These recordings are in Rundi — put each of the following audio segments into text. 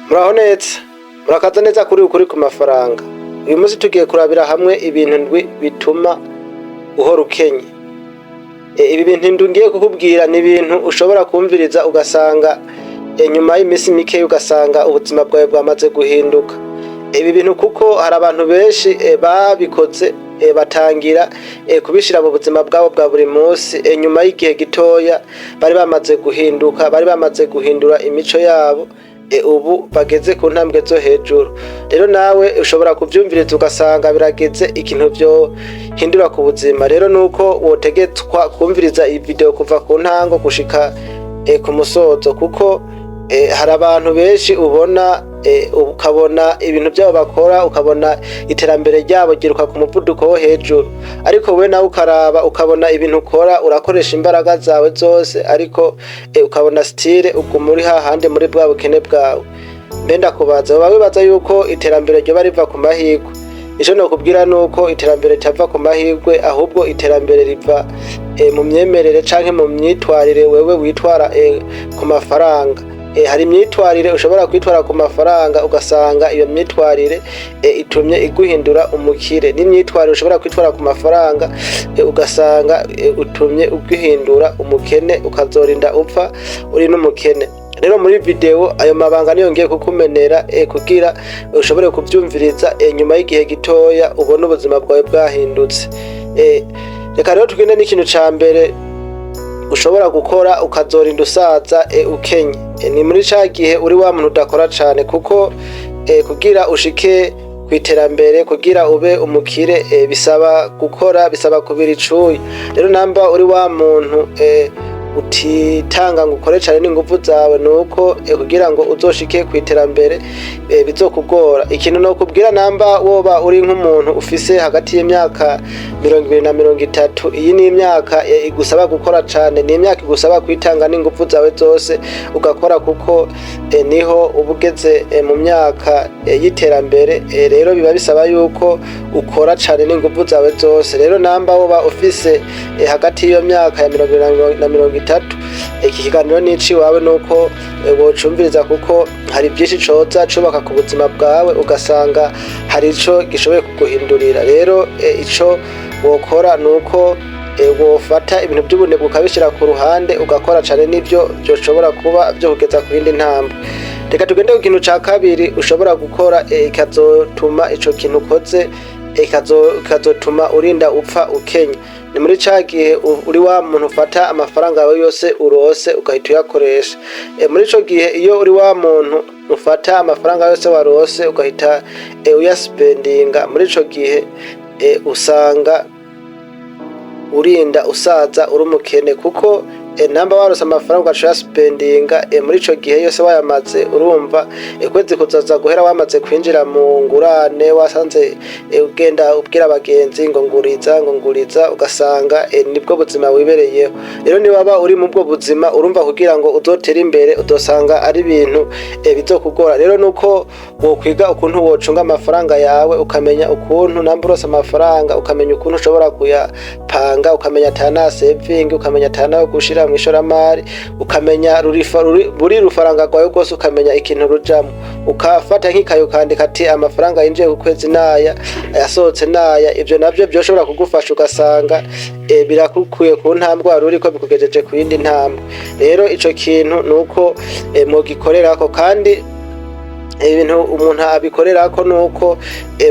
Muraho neza, murakaza neza kuri Ukuri ku Mafaranga. Uyu munsi tugiye kurabira hamwe ibintu ndwi bituma uhora ukenye. Ibi bintu ndwi ngiye kukubwira ni ibintu ushobora kumviriza ugasanga nyuma y'iminsi mikeya ugasanga ubuzima bwawe bwamaze guhinduka. Ibi bintu kuko hari abantu benshi babikoze, batangira kubishira mu buzima bwabo bwa buri munsi, nyuma y'igihe gitoya bari bamaze guhinduka, bari bamaze guhindura imico yabo, ubu bageze ku ntambwe zo hejuru. Rero nawe ushobora kuvyumviriza ugasanga birageze ikintu vyohindura ku buzima. Rero nuko wotegetswa kumviriza iyi video kuva ku ntango gushika ku musozo, kuko hari abantu benshi ubona, ukabona ibintu vyabo bakora, ukabona iterambere ryabo ryiruka ku muvuduko wo hejuru, ariko we nawe ukaraba ukabona ibintu ukora, urakoresha imbaraga zawe zose, ariko ukabona still uguma uri hahandi muri bwa bukene bwawe. Mbe ndakubaza, woba wibaza yuko iterambere ryoba riva ku mahirwe? Ico nokubwira nuko iterambere ritava ku mahirwe, ahubwo iterambere riva mu myemerere canke mu myitwarire wewe witwara ku mafaranga. Hari imyitwarire ushobora kwitwara ku mafaranga, ugasanga iyo myitwarire itumye iguhindura umukire, n'imyitwarire ushobora kwitwara ku mafaranga, ugasanga utumye uguhindura umukene, ukazorinda upfa uri n'umukene. Rero muri video ayo mabanga niyo ngiye kukumenera, kugira ushobore kuvyumviriza, nyuma y'igihe gitoya ubone ubuzima bwawe bwahindutse. Reka rero tugende n'ikintu ca mbere ushobora gukora ukazorinda usaza ukenye. Ni muri ca gihe uri wa muntu udakora cane, kuko kugira ushike kw'iterambere, kugira ube umukire, bisaba gukora, bisaba kubira icuya. Rero namba uri wa muntu utitanga ngo ukore cane n'inguvu zawe, nuko kugira ngo uzoshike kw'iterambere bizokugora. Ikintu nokubwira, namba woba uri nk'umuntu ufise hagati y'imyaka 20 na 30, iyi ni imyaka igusaba gukora cane, ni imyaka igusaba kwitanga n'inguvu zawe zose ugakora, kuko niho uba ugeze mu myaka y'iterambere. Rero biba bisaba yuko ukora cane n'inguvu zawe zose. Rero namba woba ufise hagati y'iyo myaka ya 20 na 30, iki kiganiro n'ici wawe, nuko wocumviriza, kuko hari byinshi coza cubaka ku buzima bwawe, ugasanga hari ico gishoboye kuguhindurira. Rero ico wokora nuko wofata ibintu by'ubunebwe ukabishyira ku ruhande, ugakora cane, n'ivyo byoshobora kuba vyo kugeza ku yindi ntambwe. Reka tugende ku kintu ca kabiri ushobora gukora, ikazotuma ico kintu ukoze ikazotuma urinda upfa ukenye. Ni muri ca gihe uri wa muntu ufata amafaranga yawe yose urose ugahita uyakoresha. Muri ico gihe, iyo uri wa muntu ufata amafaranga yose warose ugahita uyaspendinga, muri ico gihe usanga urinda usaza uri umukene, kuko namba warose amafaranga ugaca uyaspendinga, muri ico gihe yose wayamaze, urumva ukwezi kuzoza guhera wamaze kwinjira mu ngurane, wasanze ugenda ubwira abagenzi ngo nguriza, ngo nguriza, ugasanga nibwo buzima wibereyeho. Rero niwaba uri mu bwo buzima, urumva kugira ngo uzotere imbere udosanga ari ibintu bizokugora. Rero nuko wokwiga ukuntu wocunga amafaranga yawe, ukamenya ukuntu namba urose amafaranga, ukamenya ukuntu ushobora kuyapanga, ukamenya atana saving, ukamenya atana gushira mu ishoramari, ukamenya buri rufaranga rwawe rwose, ukamenya ikintu rujamwo, ukafata nk'ikayo ukandika ati amafaranga yinjiye ku kwezi naya, ayasohotse naya. Ivyo navyo vyoshobora kugufasha, ugasanga birakukuye ku ntambwe wari uriko, bikugejeje ku yindi ntambwe. Rero ico kintu nuko mugikorerako, kandi ibintu umuntu abikorerako nuko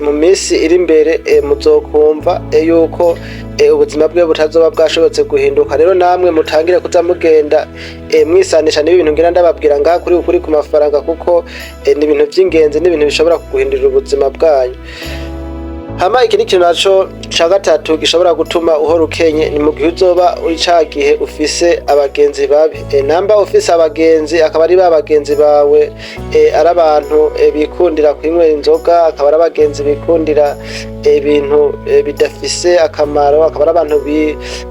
mu minsi iri imbere muzokumva yuko ubuzima bwe butazoba bwashobotse guhinduka. Rero namwe mutangire kuza mugenda mwisanisha n'ibi bintu ngira ndababwira ngaha kuri Ukuri ku Mafaranga, kuko ni ibintu vy'ingenzi, n'ibintu bishobora kuguhindurira ubuzima bwanyu. Hama ikindi kintu naco ca gatatu gishobora gutuma uhora ukenye ni mu gihe uzoba uri ca gihe ufise abagenzi babi. Namba ufise abagenzi, akaba ari ba bagenzi bawe ari abantu bikundira kwinywera inzoga, akaba ari abagenzi bikundira ibintu bidafise akamaro, akaba ari abantu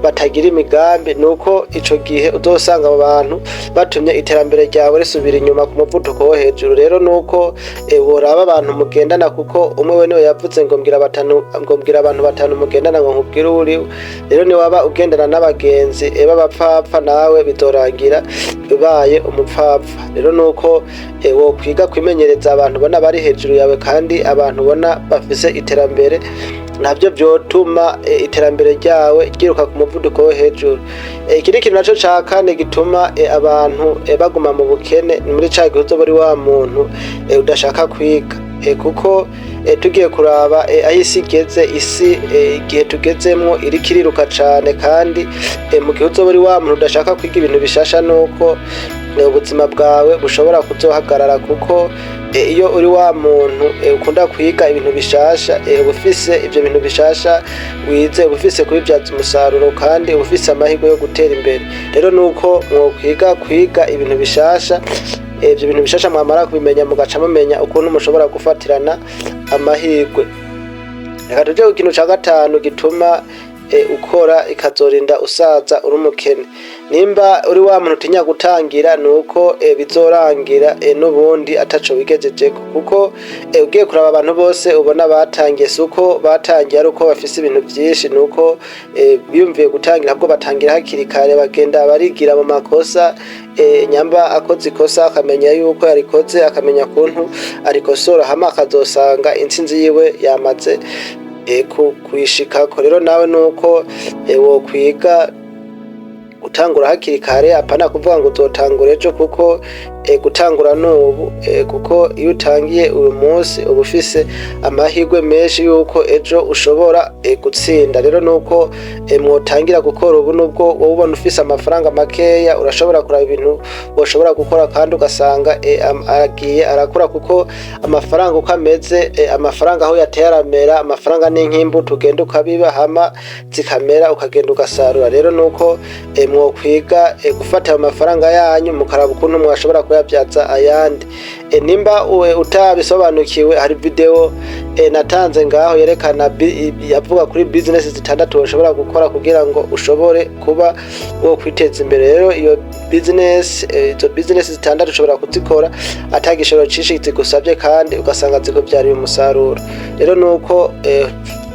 batagira imigambi, nuko ico gihe uzosanga abo bantu batumye iterambere ryawe risubira inyuma ku muvuduko wo hejuru. Rero nuko woraba abantu mugendana, kuko umwe we niwe yavuze ngo mbwira batanu. batanu, ngo mbwira abantu batanu mugendana ngo nkubwire uwo uriwe. Rero niwaba ugendana n'abagenzi b'abapfapfa, nawe bizorangira ubaye umupfapfa. Rero nuko wokwiga kwimenyereza abantu ubona bari hejuru yawe, kandi abantu ubona bafise iterambere, navyo vyotuma iterambere ryawe ryiruka ku muvuduko wo hejuru. Ikindi kintu naco ca kane gituma abantu baguma mu bukene ni muri ca gihe uzoba uri wa muntu udashaka kwiga, kuko tugiye kuraba aho isi igeze, isi igihe tugezemwo iriko iriruka cane, kandi mu gihe uzoba uri wa muntu udashaka kwiga ibintu bishasha, nuko ubuzima bwawe bushobora kuzohagarara, kuko iyo uri wa muntu ukunda kwiga ibintu bishasha, uba ufise ivyo bintu bishasha wize, uba ufise kubivyaza umusaruro, kandi uba ufise amahirwe yo gutera imbere. Rero nuko mwokwiga kwiga ibintu bishasha, ivyo bintu bishasha mwamara kubimenya mugaca mumenya ukuntu mushobora gufatirana amahirwe. Reka tuje ku kintu ca gatanu gituma ukora ikazorinda usaza uri umukene. Nimba uri wa muntu utinya gutangira, nuko bizorangira n'ubundi ataco wigejejeko, kuko ugiye kuraba abantu bose ubona batangiye, si uko batangiye ari uko bafise ibintu vyinshi, nuko biyumviye gutangira, ahubwo batangira hakiri kare, bagenda barigira mu makosa. Nyamba akoze ikosa akamenya yuko yarikoze, akamenya kuntu arikosora, hama akazosanga intsinzi yiwe yamaze kuyishikako. Rero nawe nuko wokwiga gutangura hakiri kare, apana kuvuga ngo uzotangura ejo, kuko gutangura nubu, kuko iyo utangiye uyu munsi uba ufise amahirwe menshi yuko ejo ushobora gutsinda. Rero nuko mwotangira gukora ubu, nubwo wowe ubona ufise amafaranga makeya, urashobora kuraba ibintu woshobora gukora kandi ugasanga agiye arakura, kuko amafaranga uko ameze, amafaranga aho yateye aramera. Amafaranga ni nk'imbuto, ugenda ukabiba hama zikamera, ukagenda ugasarura. Rero nuko mwokwiga gufata ayo mafaranga yanyu mukaraba ukuntu mwashobora kuyabyaza ayandi. Nimba utabisobanukiwe, hari video natanze ngaho yerekana yavuga kuri business zitandatu ushobora gukora kugira ngo ushobore kuba wo kwiteza imbere. Rero iyo business, izo business zitandatu ushobora kuzikora ata gishoro cinshi zigusabye, kandi ugasanga zikuvyariye umusaruro. Rero nuko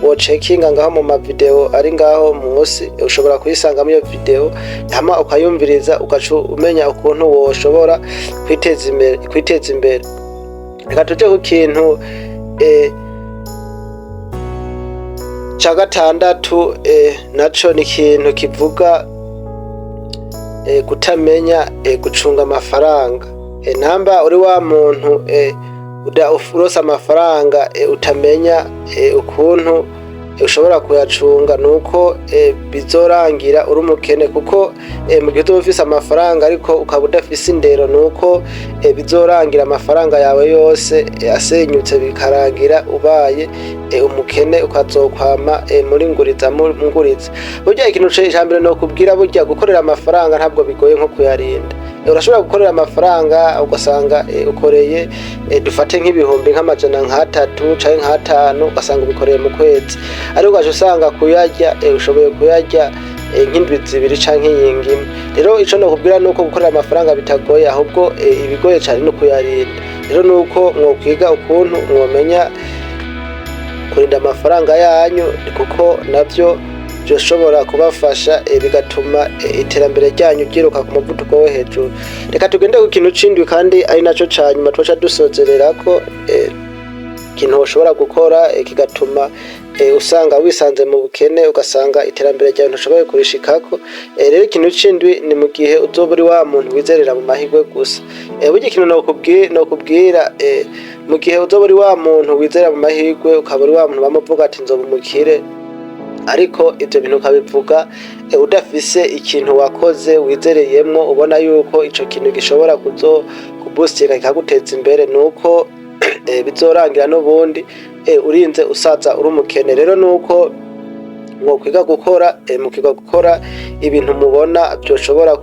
wocekinga ngaho mu mavideo ari ngaho munsi, ushobora kuyisangamo iyo video, hama ukayumviriza, ugaca umenya ukuntu woshobora kwiteza imbere. Reka tuje ku kintu ca gatandatu. Naco ni ikintu kivuga kutamenya gucunga amafaranga. Namba uri wa muntu uronse amafaranga, utamenya ukuntu ushobora kuyacunga, nuko bizorangira uri umukene, kuko mu gihe uzoba ufise amafaranga ariko ukaba udafise indero, nuko bizorangira amafaranga yawe yose asenyutse, bikarangira ubaye umukene, ukazokwama muri nguriza nguriza. Burya ikintu ca mbere nokubwira, burya gukorera amafaranga ntabwo bigoye nko kuyarinda. Urashobora gukorera amafaranga ugasanga ukoreye, dufate nk'ibihumbi nk'amajana nk'atatu canke nk'atanu, ugasanga ubikoreye mu kwezi, ariko ugaca usanga kuyarya ushoboye kuyarya nk'indwi 2 canke iyinga imwe. Rero ico nokubwira nuko gukorera amafaranga bitagoye, ahubwo ibigoye cane ni ukuyarinda. Rero nuko mwokwiga ukuntu mwomenya kurinda amafaranga yanyu, kuko navyo vyoshobora kubafasha, bigatuma iterambere ryanyu ryiruka ku muvuduko wo hejuru. Reka tugende ku kintu c'indwi, kandi ari naco ca nyuma twoca dusozererako. Ikintu woshobora gukora kigatuma usanga wisanze mu bukene, ugasanga iterambere ryawe ntushoboye kurishikako. Rero ikintu c'indwi ni mu gihe uzoba uri wa muntu wizerera mu mahirwe gusa. Burya ikintu nokubwira, mu gihe uzoba uri wa muntu wizera mu mahirwe, ukaba uri wa muntu bamuvuga ati nzoba umukire, ariko ivyo bintu ukabivuga udafise ikintu wakoze wizereyemwo, ubona yuko ico kintu gishobora kuzo kubustinga kikaguteza imbere, nuko bizorangira n'ubundi urinze usaza uri umukene. Rero nuko mwokwiga gukora, mukiga gukora ibintu mubona vyoshobora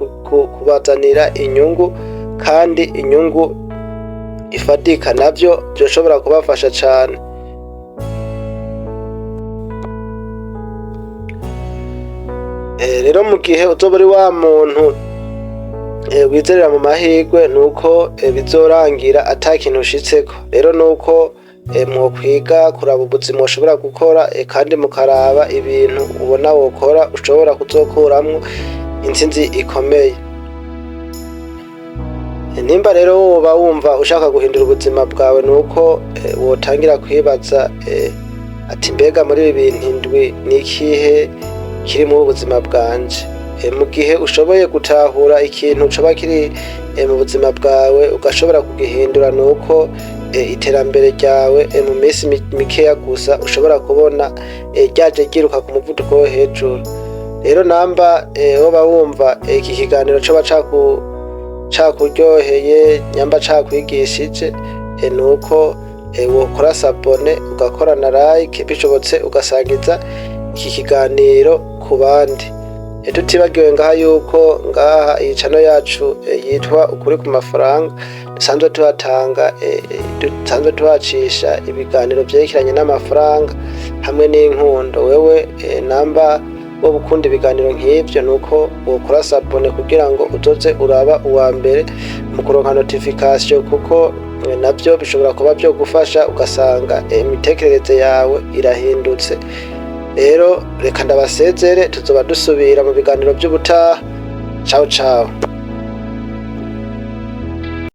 kubazanira inyungu, kandi inyungu ifadika, navyo vyoshobora kubafasha cane. Rero mu gihe uzoba uri wa muntu wizerera mu mahirwe, nuko bizorangira ata kintu ushitseko. Rero nuko Mwokwiga kuraba ubuzima ushobora gukora, kandi mukaraba ibintu ubona wokora ushobora kuzokuramwo intsinzi ikomeye. Nimba rero woba wumva ushaka guhindura ubuzima bwawe, nuko wotangira kwibaza ati: "Mbega muri ibi bintu indwi ni ikihe kiri mu buzima bwanje?" Mu gihe ushoboye gutahura ikintu coba kiri mu buzima bwawe, ugashobora kugihindura, nuko iterambere ryawe mu minsi mikeya gusa ushobora kubona ryaje ryiruka ku muvuduko wo hejuru. Rero namba woba wumva iki kiganiro coba cakuryoheye, nyamba cakwigishije, nuko wokora s'abonner, ugakora na like, bishobotse ugasangiza iki kiganiro ku bandi. Tutibagiwe ngaha yuko ngaha iyi channel yacu yitwa Ukuri ku Mafaranga dusanzwe tuhatanga, dusanzwe tuhacisha ibiganiro vyerekeranye n'amafaranga hamwe n'inkundo. Wewe namba woba ukunda ibiganiro nk'ivyo, nuko wokora s'abonner kugira ngo uzoze uraba uwa mbere mu kuronka notification, kuko navyo bishobora kuba vyogufasha, ugasanga imitekerereze yawe irahindutse. Rero reka ndabasezere, tuzoba dusubira mu biganiro vy'ubutaha. Ciao ciao.